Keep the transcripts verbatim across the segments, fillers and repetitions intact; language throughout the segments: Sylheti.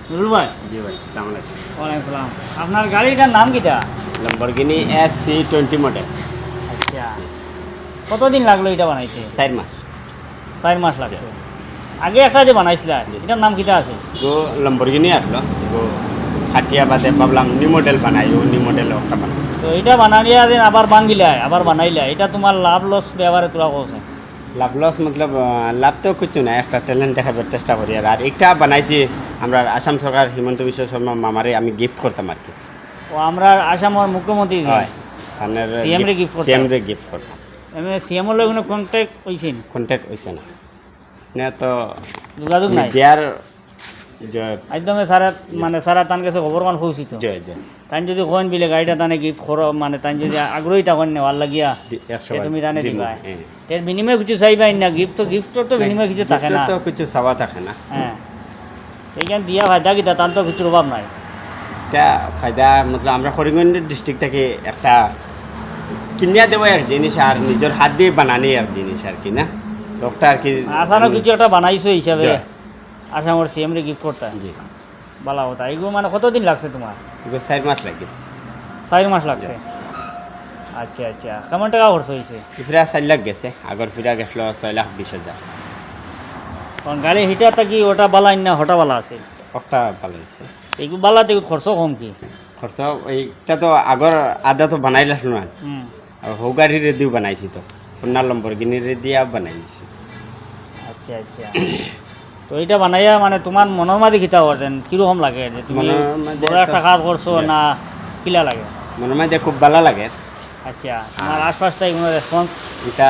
নুরুল ভাই। জি ভাই, আসসালামু আলাইকুম। ওয়ালাইকুম সালাম। আপনার গাড়িটার নাম কিতা? Lamborghini S C twenty model। আচ্ছা, কতদিন লাগলো এটা বানাইতে? চাইর মাস। চাইর মাস লাগছে। আগে একটা যে বানাইছিলা, জি। এটার নাম কিতা আছে? গো Lamborghini আসলো, গো কাটিয়া বাদে ভাবলাম নিউ মডেল বানাই, ও নিউ মডেল একটা বানাইছি। তো এটা বানানিয়া যে আবার ভাঙ্গিলায়, আবার বানাইলা, এটা তোমার লাভ লস ব্যাপারে তোরা কওছে? লাভ লস মতলব, আহ, লাভ তো কিছু না, একটা ট্যালেন্ট দেখাবার চেষ্টা করি। আর, আর একটা বানাইছি আমরা আসাম সরকার হিমন্ত বিশ্ব শর্মা মামারে আমি গিফট করতাম আর কি। ও, আমরা আসামর মুখ্যমন্ত্রী যে হয়, তানরে CM রে গিফট করতাম। CM রে গিফট করতাম। এমনি CM র লগে কোনো কন্ট্যাক্ট হইছেন? কন্ট্যাক্ট হইছে না। না তো যোগাযোগ নাই? মিডিয়ার যে মাধ্যমে সারা, জি। মানে সারা তান কাছে খবর মান পৌঁছিত। জি, জি। তাই যদি কইন বিলে গাড়িটা তানে গিফট করো, মানে তাই যদি আগ্রহী তখন নেওয়ার লাগিয়া, জি, একশো তে বার তুমি তানে দিমু, দিবায়। হ্যাঁ। এর বিনিময়ে কিছু চাইবায় না, গিফট তো, গিফটর তো না, বিনিময়ে কিছু থাকে গিফটর না। তো কিছু চাওয়া থাকে না। হ্যাঁ। এইখান দিয়া ফায়দা কিতা, তান তো কিছুর অভাব নাই। এটা ফায়দা, মতলব, আমরা করিমগঞ্জ ডিস্ট্রিক্ট থাকি একটা কিনিয়া দেওয়া এক জিনিস আর নিজর হাত দিয়া বানানি এক জিনিস আর কি, না? লোকটা আর কি আসানো কিছু একটা বানাইছো হিসাবে। জি। আসামর CM রে গিফট করতা। জি। ভালা কথা। এগু মানে কতদিন লাগছে তোমার? এগু চাইর মাস লাগিছে। চাইর মাস লাগছে? জি। আচ্ছা, আচ্ছা। কেমন টাকা খরচ হইছে? ফিরা চাইর লাখ গেছে, আগর ফিরা গেছিল ছয় লাখ বিশ হাজার। কারণ গাড়ি হিটা থাকি ওটা ভালা না, হটা ভালা আছে? ওটা ভালা আছে। এগু ভালা, এগু খরচ কম কি? খরচ এইটা তো আগর আদা তো বানাইলাম না। হুম। আর হৌ গাড়িরে দিও বানাইছি তো, পুরনা Lamborghini রে দিয়া বানাই দিছি। আচ্ছা, আচ্ছা। তো এটা বানাইয়া মানে তোমার মনর মাঝে কিতা অর যেন, কিরকম লাগে যে তুমি মনর মাঝে বড় তো একটা কাজ করছো জি। না কিলা লাগে? মনর মাঝে খুব ভালা লাগে। আচ্ছা, তোমার হ্যাঁ। আশপাশ থাকি কোনো রেসপন্স? এটা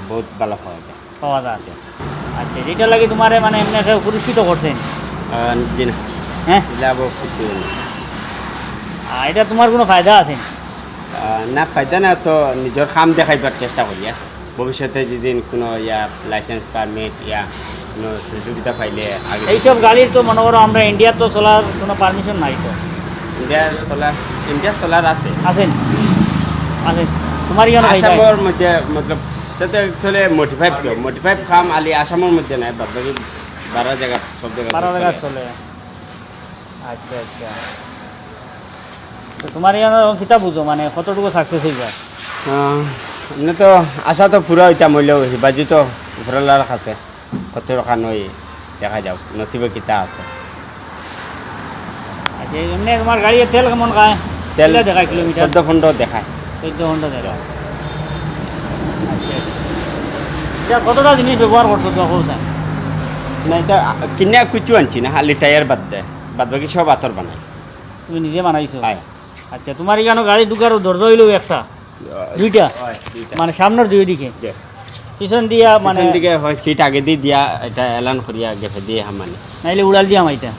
বহুত ভালা পাওয়া যায়। পাওয়া যায়। জি। আচ্ছা, এটা লাগি তোমারে মানে এমনি একটা পুরস্কৃত করছেন? আহ, জি না। হ্যাঁ? এটা আবার কিছু না। আর এটা তোমার কোনো ফায়দা আছে? আহ, না, ফায়দা না তো, নিজর কাম দেখাইবার চেষ্টা করি, হ্যাঁ। ভবিষ্যতে যদি কোনো ইয়া লাইসেন্স পারমিট ইয়া কোনো সুযোগিতা পাইলে আগে এইসব গাড়ির তো মনে করো আমরা ইন্ডিয়ার তো চলার কোনো পারমিশন নাই তো। ইন্ডিয়ার চলার, ইন্ডিয়ার চলার আছে। আছে নি? আছে। তোমার ইয়ানো ভাই ভাই? আসামর মধ্যে মতলব, তাতে অ্যাকচুয়ালি মডিফাইড তো, মডিফাইড কাম আলি আসামর মধ্যে নাই, বাদ বাকি বারো জায়গা, সব জায়গা বারো জায়গা চলে। চলে। আচ্ছা, আচ্ছা। তো তোমার ইয়ানো কিতা বুঝো, মানে কতটুকু সাকসেস হইবা? আহ, এমনি তো আশা তো পুরা হইতাম, হইলেও হিবাজি তো উপরওয়ালার কাছে কত রকম ওই দেখা যাও, নসিবে কিতা আছে। আচ্ছা, এমনি তোমার গাড়ি তেল কেমন খায়? তেল কিলা দেখায় কিলোমিটার? চোদ্দ পনেরো দেখায়। চোদ্দ পনেরো দেখায়। আচ্ছা, আচ্ছা। এটা কতটা জিনিস ব্যবহার করছো তো, কও চাই? না, এটা কিনে কিছু আনছি না, খালি টায়ার বাদ দেয়, বাদ বাকি সব আতর বানাই। তুমি নিজে বানাইছো? হ্যাঁ। আচ্ছা, তোমার এখানো গাড়ি ঢুকার দরজা হইলো একটা? দুইটা? হয়, দুইটা। মানে সামনের দুই দিকে? জি। পিছন দিয়া মানে পিছন দিকে হয় সিট আগে দিয়ে দিয়া, এটা এলান করিয়া গেছে দিয়ে হামানি। নাইলে উড়াল দিয়া মাইতা?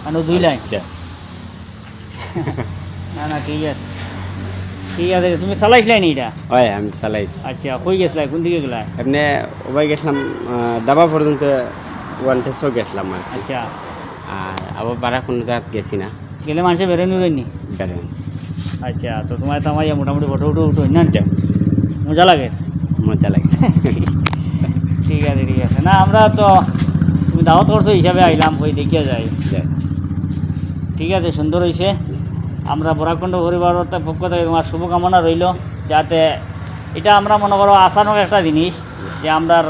মানে দুই লাইন? জি। না, না, ঠিক আছে। ঠিক আছে, তুমি চালাইছিলাই নি এটা? হয়, আমি চালাইছি। আচ্ছা, কই গেছিলাই? কোন দিকে গেলাই? এমনি ওবাই গেছিলাম, আহ, ডাবা পর্যন্ত ওয়ান টেস্টও গেছিলাম আর কি। আচ্ছা। আর আবার বারা কোনো জাগাত গেছি না। গেলে মানুষে বেরোনি উড়েনি? বেরোনি। আচ্ছা, তো তোমার তো আমার ইয়ে মোটামুটি ফটো উঠো উঠো না? যা। মজা লাগে? মজা লাগে। ঠিক আছে, ঠিক আছে। না, আমরা তো তুমি দাওয়াত করছো হিসাবে আইলাম, ওই দেখিয়া যাই। যা। ঠিক আছে, সুন্দর হইছে। আমরা বরাকণ্ঠ পরিবারর পক্ষ থেকে তোমার শুভকামনা রইল, যাতে এটা আমরা মনে করো আচানক একটা জিনিস যে আমরার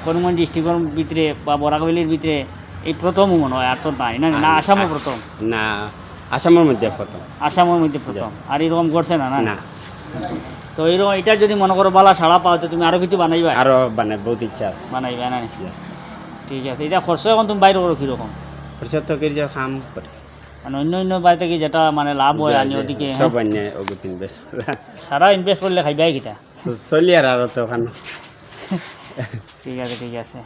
করিমগঞ্জ ডিস্ট্রিক্টর ভিতরে বা বরাক ভ্যালির ভিতরে এই প্রথম মনে হয়, আর তো নাই, না, না, না, আসামও আ-, প্রথম? না, আসামর মধ্যে প্রথম। আসামর মধ্যে প্রথম। জি। আর এরকম করছে না, না? না। তো এরকম, এটা যদি মনে করো বালা সাড়া পাও, তো তুমি আরো কিছু বানাইবা? আরো বানাই, বহুত ইচ্ছা আছে। বানাইবা না? জি। ঠিক আছে, এটা খরচ এখন তুমি বাইর করো কিরকম? খরচ তো করি যা কাম করে। মানে অন্য অন্য বাড়িতে কি যেটা মানে লাভ হয়, জি, আনি জি, ওদিকে, সব হ্যাঁ? আনি ওগুলো ইনভেস্ট করে। সারা ইনভেস্ট করলে খাইবাই কিটা? তো চলি আর আরো তো ওখানে। ঠিক আছে, ঠিক আছে।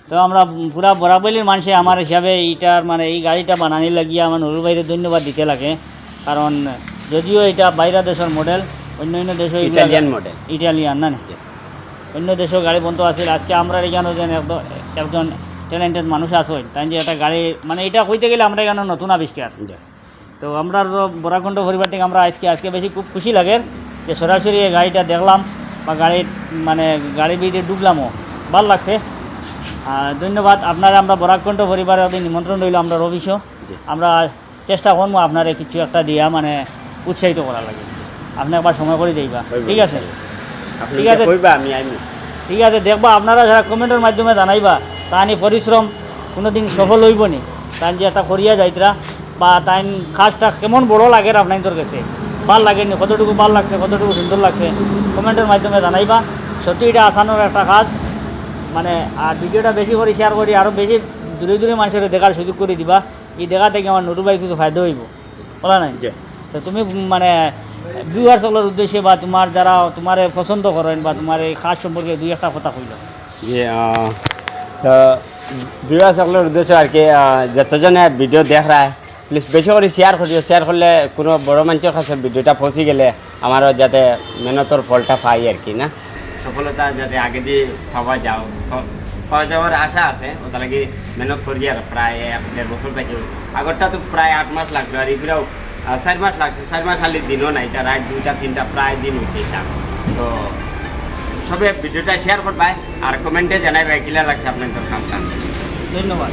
তো আমরা পুরা বরাক ভ্যালির মানুষে আমার হিসাবে এইটার মানে এই গাড়িটা বানানি লাগিয়া আমার নুরুল ভাইরে ধন্যবাদ দিতে লাগে, কারণ যদিও এটা বাইরা দেশের মডেল, অন্য অন্য দেশে এগুলা ইটালিয়ান মডেল। ইটালিয়ান না নি? জি। অন্য দেশেও গাড়ি বনতো আছিল, আজকে আমরা এখানে যেন একদম একজন ট্যালেন্টেড মানুষ আছে, তাই যে একটা গাড়ি মানে এটা কইতে গেলে আমরা এখানে নতুন আবিষ্কার। জি। তো আমরা তো বরাকণ্ঠ পরিবার থেকে আমরা আজকে, আজকে বেশি খুব খুশি লাগে যে সরাসরি এই গাড়িটা দেখলাম বা গাড়ির মানে গাড়ির ভিতরে ঢুকলামও, ভালো লাগছে। আর ধন্যবাদ আপনারে। আমরা বরাক কণ্ঠ পরিবারের নিমন্ত্রণ রইল আমরার অফিসও। জি। আমরা চেষ্টা করবো আপনারে কিছু একটা দিয়া মানে উৎসাহিত করার লাগি। আপনি একবার সময় করি দিবা, ঠিক আছে? আপনি ঠিক যে আছে। কইবা, আমি আইমু। ঠিক আছে, দেখবা আপনারা যারা কমেন্টর মাধ্যমে জানাইবা, তানি পরিশ্রম কোনোদিন সফল হইব নি। তান যে একটা করিয়া যাইতরা বা তাইন কাজটা কেমন বড় লাগের আপনাইন্তর গেছে, ভালা লাগেনি, কতটুকু ভালা লাগছে, কতটুকু সুন্দর লাগছে, কমেন্টর মাধ্যমে জানাইবা। সত্যি এটা আসানোর একটা কাজ, মানে, আর ভিডিওটা বেশি করে শেয়ার করি, আরও বেশি দূরে দূরে মানুষের দেখার সুযোগ করে দিবা। এই দেখা থেকে আমার নুরু ভাই কিছু ফায়দা হইব, বলা নাই? জি। তো তুমি মানে ভিউয়ার্স সকলের উদ্দেশ্যে বা তোমার যারা তোমারে পছন্দ করেন বা তোমার এই কাজ সম্পর্কে দুই একটা কথা কইল। জি, আহ, তো ভিউয়ার্স সকলের উদ্দেশ্যে আর কি, আহ, যতজনে ভিডিও দেখরা, প্লিজ বেশি করে শেয়ার করিও। শেয়ার করলে কোনো বড় মানুষের কাছে ভিডিওটা পৌঁছে গেলে আমারও যাতে মেহনতর ফলটা পাই আর কি, না? সফলতা যাতে আগে দিয়ে পাওয়া যাও, পা-, পাওয়া যাওয়ার আশা আছে। ওটা লাগি মেহনত করি আর প্রায় এক দেড় বছর থাকি। আগরটা তো প্রায় আট মাস লাগলো, আর এগুলাও, আহ, চার মাস লাগছে। চার মাস খালি দিনও নাই, এটা রাত দুইটা তিনটা প্রায় দিন হয়েছে এটা। তো সবে ভিডিওটা শেয়ার করবায় আর কমেন্টে জানাইবায় কিলা লাগছে আপনার কামটা। ধন্যবাদ।